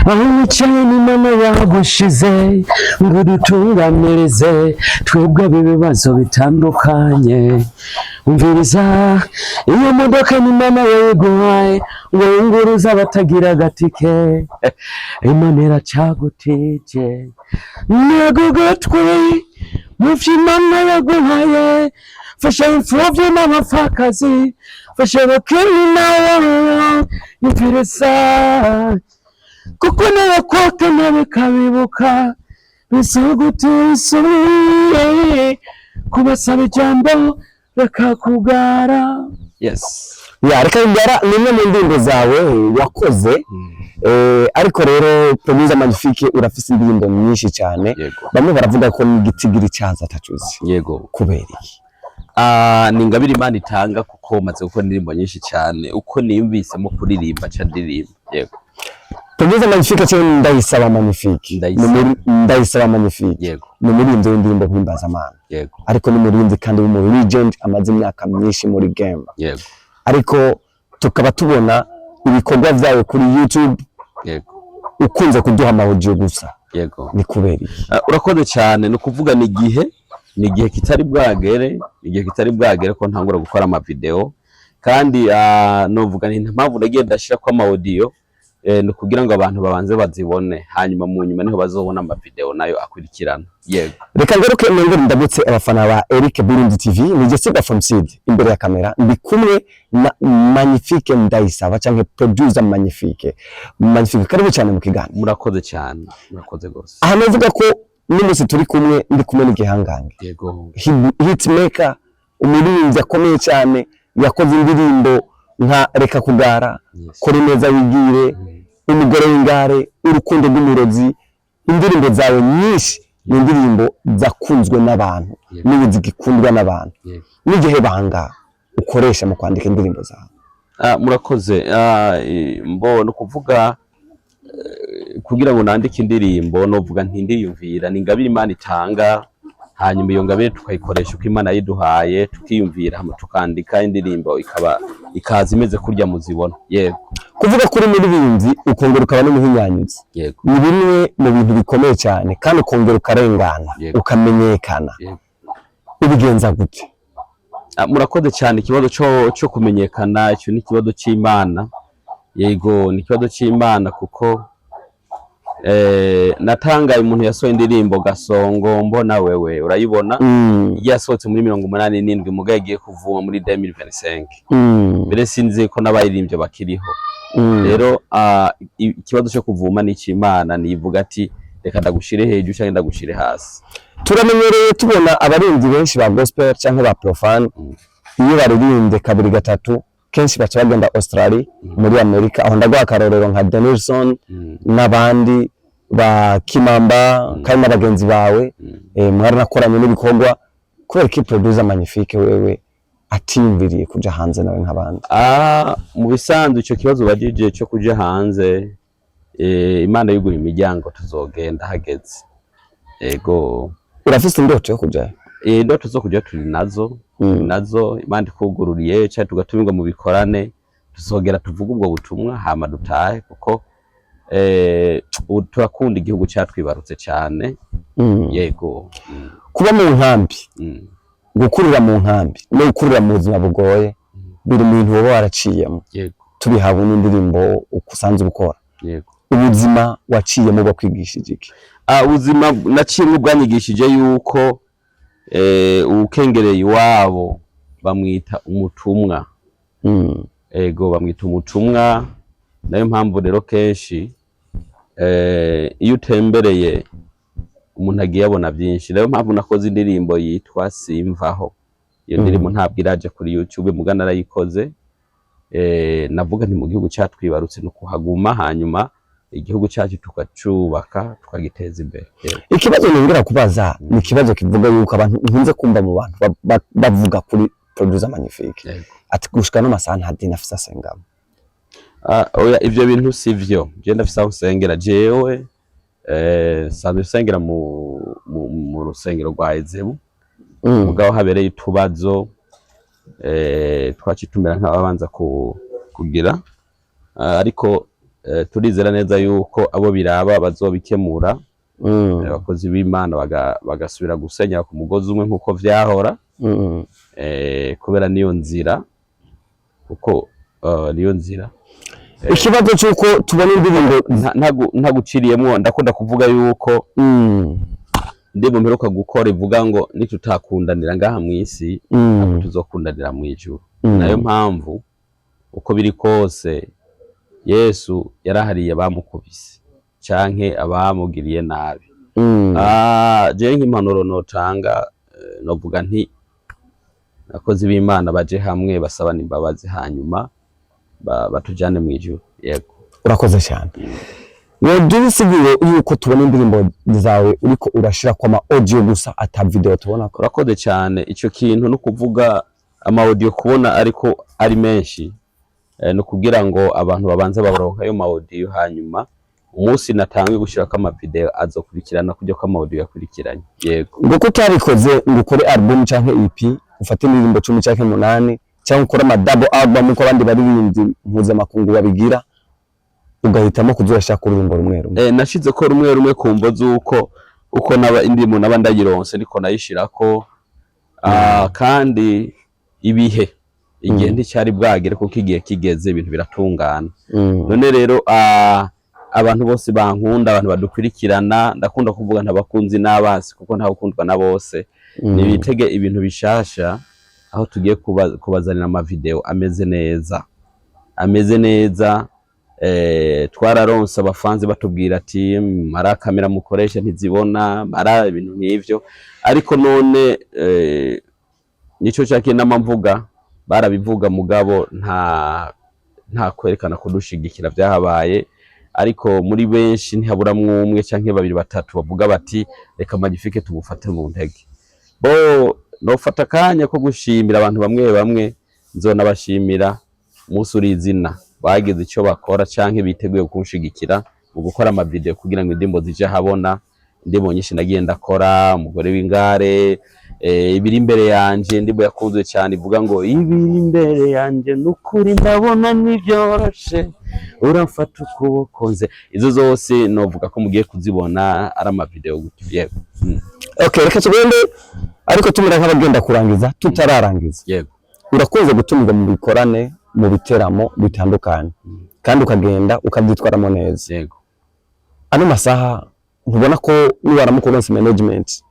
Aho wicaye n'Imana yagushize ngo dutunganirize twebwe ibibazo bitandukanye. Umviriza, iyo modoka n'Imana yayiguhaye ngo wunguruze abatagira agatike. Imana iracagutije nagugutwi mu vyo Imana yaguhaye. Fasha imfuvyi n'abapfakazi, fasha abakene n'aboro. Yumviriza, kuko n'abakwaka bikabibuka bisugutusubiye kubasaba ijambo bakakugara. Yes. Ya, "Reka Kugara" ni imwe mu ndirimbo zawe wakoze. Ariko rero, producer Magnifique, urafise indirimbo nyinshi cyane. Yego. Bamwe baravuga ko n'igitigiri cyazo atacuzi. Yego. Kubera iki? Ah, ni ingabire Imana itanga, kuko maze gukora indirimbo nyinshi cyane. Uko niyumvisemo kuririmba, ca ndirimba. Yego. Producer Magnifique cyangwa Ndayisaba Magnifique? Ndayisaba. Ndayisaba Magnifique. Yego. Ni umuririmbyi w'indirimbo mpimbazamana. Yego. Ariko ni umuririmbyi kandi w'umu legend, amaze imyaka myinshi muri game. Ariko tukaba tubona ibikorwa vyawe kuri YouTube, ukunze kuduha ama audio gusa. Ni kubera iki? Ah, urakoze cyane. Ni ukuvuga ni igihe kitari bwagere, ni igihe kitari bwagere ko ntangura gukora ama video. Kandi novuga nti impamvu nagiye ndashira ko ama audio ni ukugira ngo abantu babanze bazibone, hanyuma mu nyuma niho bazobona ama video nayo akurikirana. Yego. Reka ngaruke nongere ndabutse abafana ba Eric Burundi TV. Ni Jessica from Seed imbere ya kamera, ndi kumwe na Magnifique Ndayisaba canke producer Magnifique. Magnifique, karibu cyane mu kiganiro. Murakoze cyane, murakoze gose. Aha navuga ko n'umunsi turi kumwe, ndi kumwe n'igihangange, hitmaker, umuririmbyi akomeye cyane, yakoze indirimbo nka "Reka Kugara", "Kora Neza Wigire", "Umugore w'Ingare", "Urukundo rw'Umurozi". Indirimbo zawe nyinshi ni indirimbo zakunzwe n'abantu, n'ubu zigikundwa n'abantu. N'igihe banga ukoresha mu kwandika indirimbo zawe? Ah, murakoze. Ah, mbo no kuvuga kugira ngo nandike indirimbo, novuga nti ndiyumvira. Ni ingabire Imana itanga, hanyuma iyo ngabire tukayikoresha uko Imana yiduhaye, tukiyumvira, hama tukandika indirimbo, ikaba ikaza imeze kurya muzibona. Yego. Kuvuga kuri muririmbyi ukongera ukaba n'umuhinyanyuzi ni bimwe mu bintu bikomeye cyane, kandi ukongera ukarengana, ukamenyekana. Ubigenza gute? Ah, murakoze cyane. Ikibazo cyo kumenyekana, icyo ni ikibazo cy'Imana. Yego, ni ikibazo cy'Imana, kuko natangaye umuntu yasohoye indirimbo "Gasongo Mbona Wewe", urayibona? Yasohotse muri 87, muga yagiye kuvuma muri 2025. Mbere sinzi ko n'abayirimbye bakiriho. Rero ikibazo cyo kuvuma ni icy'Imana, nivuga ati reka ndagushire hejuru cyangwa ndagushire hasi. Turamenyereye tubona abaririmbyi benshi ba gospel cyangwa ba profane, iyo baririmbye kabiri gatatu, kenshi baca bagenda Australia, muri Amerika. Aho ndaguha akarorero nka Denilson n'abandi ba Kimamba, kandi na bagenzi bawe mwaranakoranye n'ibikorwa. Kubera ko producer Magnifique wewe atiyumviriye kuja hanze nawe nk'abandi? Ah, mu bisanzwe icyo kibazo ubajije cyo kuja hanze, Imana yugura imiryango tuzogenda hageze. Ego. Urafise indoto yo kujayo? Indoto zo kuja turi nazo. Turi nazo. Imana ikugururiye cyangwa tugatumirwa mu bikorane, tuzogera tuvuge ubwo butumwa, hama dutahe, kuko ubu turakunda igihugu cyatwibarutse cyane. Yego. Kuba mu nkambi, gukurira mu nkambi no gukurira mu buzima bugoye biri mu bintu woba waraciyemo. Tubihawe n'indirimbo usanzwe ukora. Ubuzima waciyemo bwakwigishije iki? Ah, ubuzima naciyemwo bwanyigishije yuko uwukengereye iwabo bamwita umutumwa. Ego, bamwita umutumwa. Nayo mpamvu rero kenshi iyo utembereye umuntu agiye abona byinshi. Nayo mpamvu nakoze indirimbo yitwa "Simvaho". Iyo ndirimbo ntabwo iraja kuri YouTube, muga narayikoze. Navuga nti mu gihugu catwibarutse no kuhaguma, hanyuma igihugu cyacu tukacubaka, tukagiteza imbere. Yego. Ikibazo nongera kubaza ni ikibazo kivuga yuko abantu nkunze kumva mu bantu bavuga kuri producer Magnifique, ati gushika no masaha nta dini afise asengamo. Ah, oya, ivyo bintu sivyo. Je ndafise aho nsengera. Jewe nsanzwe nsengera mu rusengero rwa Ezebu. Mugabo habereye utubazo, twacitumira nk'ababanza kugira. Ah, ariko Turizera neza yuko abo biraba bazobikemura, abakozi b'Imana bagasubira gusenyera ku mugozi umwe nk'uko vyahora, kubera niyo nzira, kuko niyo nzira. Ikibazo cy'uko tubona indirimbo Ntaguciriyemwo, ndakunda kuvuga yuko indirimbo mperuka gukora ivuga ngo nitutakundanira ngaha mw'isi, ntabwo tuzokundanira mw'ijuru. Nayo mpamvu uko biri kose Yesu yarahariye abamukubise canke abamugiriye nabi. Jewe nk'impanuro notanga, novuga nti abakozi b'Imana baje hamwe basabana imbabazi, hanyuma batujane mw'ijuru, yego. Urakoze cyane. Wogira insiguro yuko tubona indirimbo zawe uriko urashira kwa ama audio gusa, ata video tubona ko? Urakoze cyane. Ico kintu no kuvuga ama audio kubona ariko ari menshi, no kugira ngo abantu babanze baronka ayo ma audio, hanyuma umunsi natangiye gushirako ama video azokurikirana kurya ko ama audio yakurikiranye, yego. Ngo ko utabikoze ngo ukore album canke EP, ufate indirimbo 10 canke 8, cyangwa ukore ama double album uko abandi baririmbyi mpuzamakungu babigira, ugahitamo kuzurashira ku rurimbo rumwe rumwe? Nashize ko rumwe rumwe ku mvo z'uko uko naba indirimbo naba ndayironse niko nayishirako. Kandi ibihe igihe nticyari bwagere, kuko igihe kigeze ibintu biratungana. None rero abantu bose bankunda, abantu badukurikirana, ndakunda kuvuga ntabakunzi n'abasi, kuko ntawe ukundwa na bose, nibitege ibintu bishasha aho tugiye kubazanira amavideo ameze neza, ameze neza. Twararonse abafanzi batubwira ati mara kamera mukoresha ntizibona, mara ibintu nk'ivyo. Ariko none nico cyakinama mvuga, barabivuga mugabo nta kwerekana kudushigikira vyahabaye. Ariko muri benshi ntihaburamwo umwe canke babiri batatu bavuga bati reka Magnifique tugufate mu ntege. Bo nofata akanya ko gushimira abantu bamwe bamwe, nzonabashimira umunsi uri izina bagize icyo bakora canke biteguye kunshigikira mu gukora amavideo kugira ngo indirimbo zije ahabona. Indirimbo nyinshi nagiye ndakora, umugore w'ingare, ibiri imbere yanje, indirimbo yakunzwe cyane ivuga ngo ibiri imbere yanje nukuri ndabona ntibyoroshe, uramfata ukuboko nze. Izo zose novuga ko mugiye kuzibona ari amavideo gutyo, yego. Okay, reka tugende, ariko tumera nk'abagenda kurangiza tutararangiza. Yego. Urakunze gutumirwa mu bikorane, mu biteramo bitandukanye, kandi ukagenda ukabyitwaramo neza. Yego. Ano masaha ntubona ko niwaramuka uronse management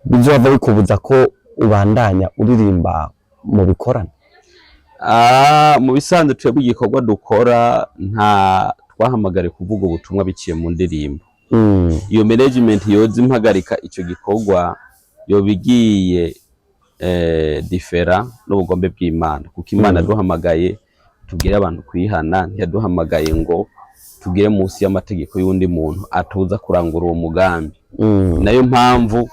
bizohava bikubuza ko ubandanya uririmba mu bikorane? Mu bisanzwe twebwe igikorwa dukora, nta twahamagare kuvuga ubutumwa biciye mu ndirimbo. Iyo management yoza impagarika ico gikorwa, yoba igiye différent n'ubugombe bw'Imana, kuko Imana yaduhamagaye tubwire abantu kwihana, ntiyaduhamagaye ngo tugire munsi y'amategeko y'undi muntu atuza kurangura uwo mugambi. Nayo mpamvu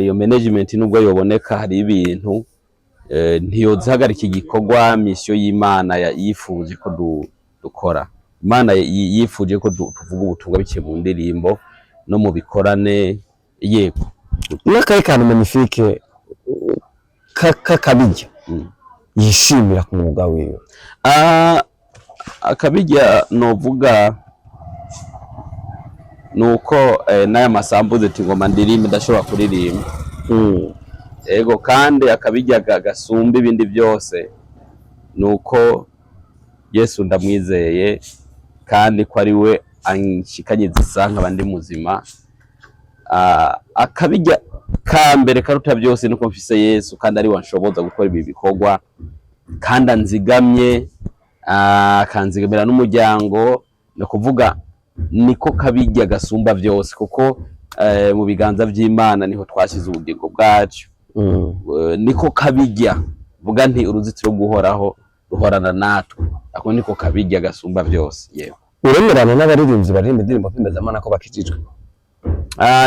iyo management nubwo yoboneka, hari ibintu ntiyozihagarika igikorwa, mission y'Imana yifuje ko dukora. Imana yifuje ko tuvuga ubutumwa biciye mu ndirimbo no mu bikorane, yego. N'akahe kantu Magnifique kakabijya yishimira ku mwuga wiwe? Akabijya novuga nuko n'aya masambuze ati ngoma ndirimbe, ndashobora kuririmba. Ego, kandi akabijya gasumba ibindi byose nuko Yesu ndamwizeye, kandi ko ari we anshikanyiza isa nkaba ndi muzima. Akabijya ka mbere karuta byose nuko mfise Yesu, kandi ari we anshoboza gukora ibi bikorwa, kandi anzigamye, akanzigamira n'umuryango. Ni ukuvuga niko kabijya gasumba byose, kuko mu biganza by'Imana niho twashyize ubugingo bwacu. Niko kabijya vuga nti uruzitiro rw'Uhoraho ruhorana natwe. Ako niko kabijya gasumba byose, yewe. Uremerana n'abaririmbyi baririmba indirimbo mpimbazamana ko bakijijwe?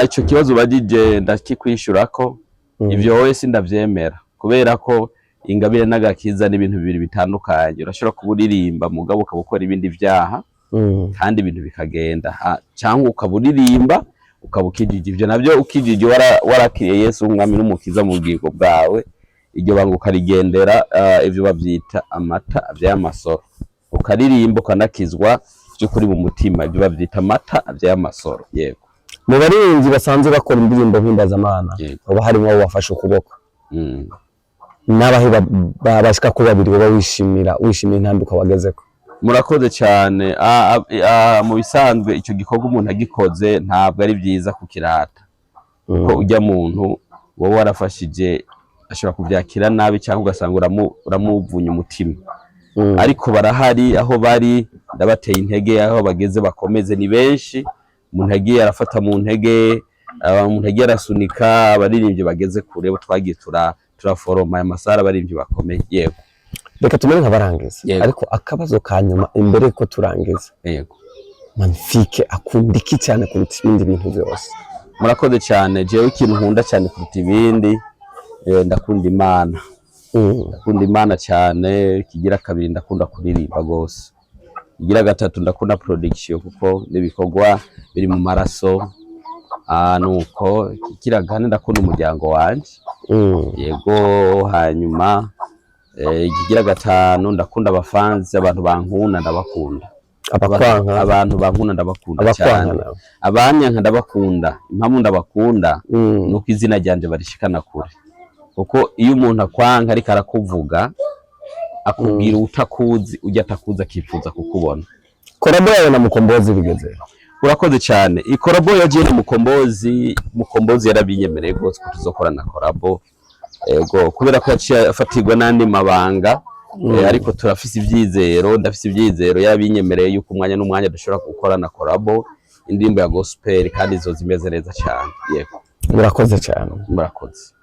Ico kibazo ubajije ndakikwishurako. Ivyo wowe sindavyemera, kubera ko ingabire n'agakiza ni ibintu bibiri bitandukanye. Urashobora kuba uririmba mugabo ukaba ukora ibindi vyaha, kandi ibintu bikagenda, cyangwa ukaba uririmba ukaba ukijije. Ivyo navyo ukijije warakiriye Yesu umwami n'umukiza mu bugingo bwawe, iryo banga ukarigendera, ivyo bavyita amata avyaye amasoro. Ukaririmba ukanakizwa by'ukuri mu mutima, ibyo bavyita amata vy'amasoro, yego. Mu baririmbyi basanzwe bakora indirimbo mpimbazamana, hoba harimo abo bafashe ukuboko? N'abahe bashika kuri babiri woba wishimira intambwe wagezeko? Murakoze cyane. Mu bisanzwe icyo gikorwa umuntu agikoze ntabwo ari byiza kukirata, kuko ujya muntu wowe warafashije ashobora kubyakira nabi, cyangwa ugasanga uramuvunya umutima. Ariko barahari, aho bari ndabateye intege, aho bageze bakomeze, ni benshi umuntu yagiye arafata mu ntege, umuntu yagiye arasunika, abaririmbyi bageze kure bo twagiye turaforoma aya masara, abaririmbyi bakomeye, yego. Reka tumere nkabarangiza. Yego. Ariko akabazo ka nyuma imbere ko turangiza: Magnifique akunda iki cyane kuruta ibindi bintu byose? Murakoze cyane. Jewe ikintu nkunda cyane kuruta ibindi, ndakunda Imana. Ndakunda Imana cyane. Kigira kabiri, ndakunda kuririmba gose. Igira gatatu, ndakunda production, kuko n'ibikorwa biri mu maraso. Nuko kigira kane, ndakunda umuryango wanje. Yego. Hanyuma ikigira gatanu, ndakunda abafanzi, abantu bankunda ndabakunda. Abakwanka? Abantu bankunda ndabakunda Abakwanka cyane. Nabo? Abanyanka ndabakunda. Impamvu ndabakunda nuko izina ryanje barishikana kure, kuko iyo umuntu akwanka ariko arakuvuga, akubwira utakuzi, ujya atakuzi akifuza kukubona. Collabo yawe na Mukombozi bigeze? Urakoze cyane. Icollabo ya Jene Mukombozi, Mukombozi yarabinyemereye rwose ko tuzokorana collabo, ego, kubera ko yaciye afatirwa n'andi mabanga. Ariko turafise ivyizero, ndafise ivyizero, yarabinyemereye yuko umwanya n'umwanya dushobora gukorana collabo, indirimbo ya gospel, kandi izo zimeze neza cyane, yego. Murakoze cyane. Murakoze.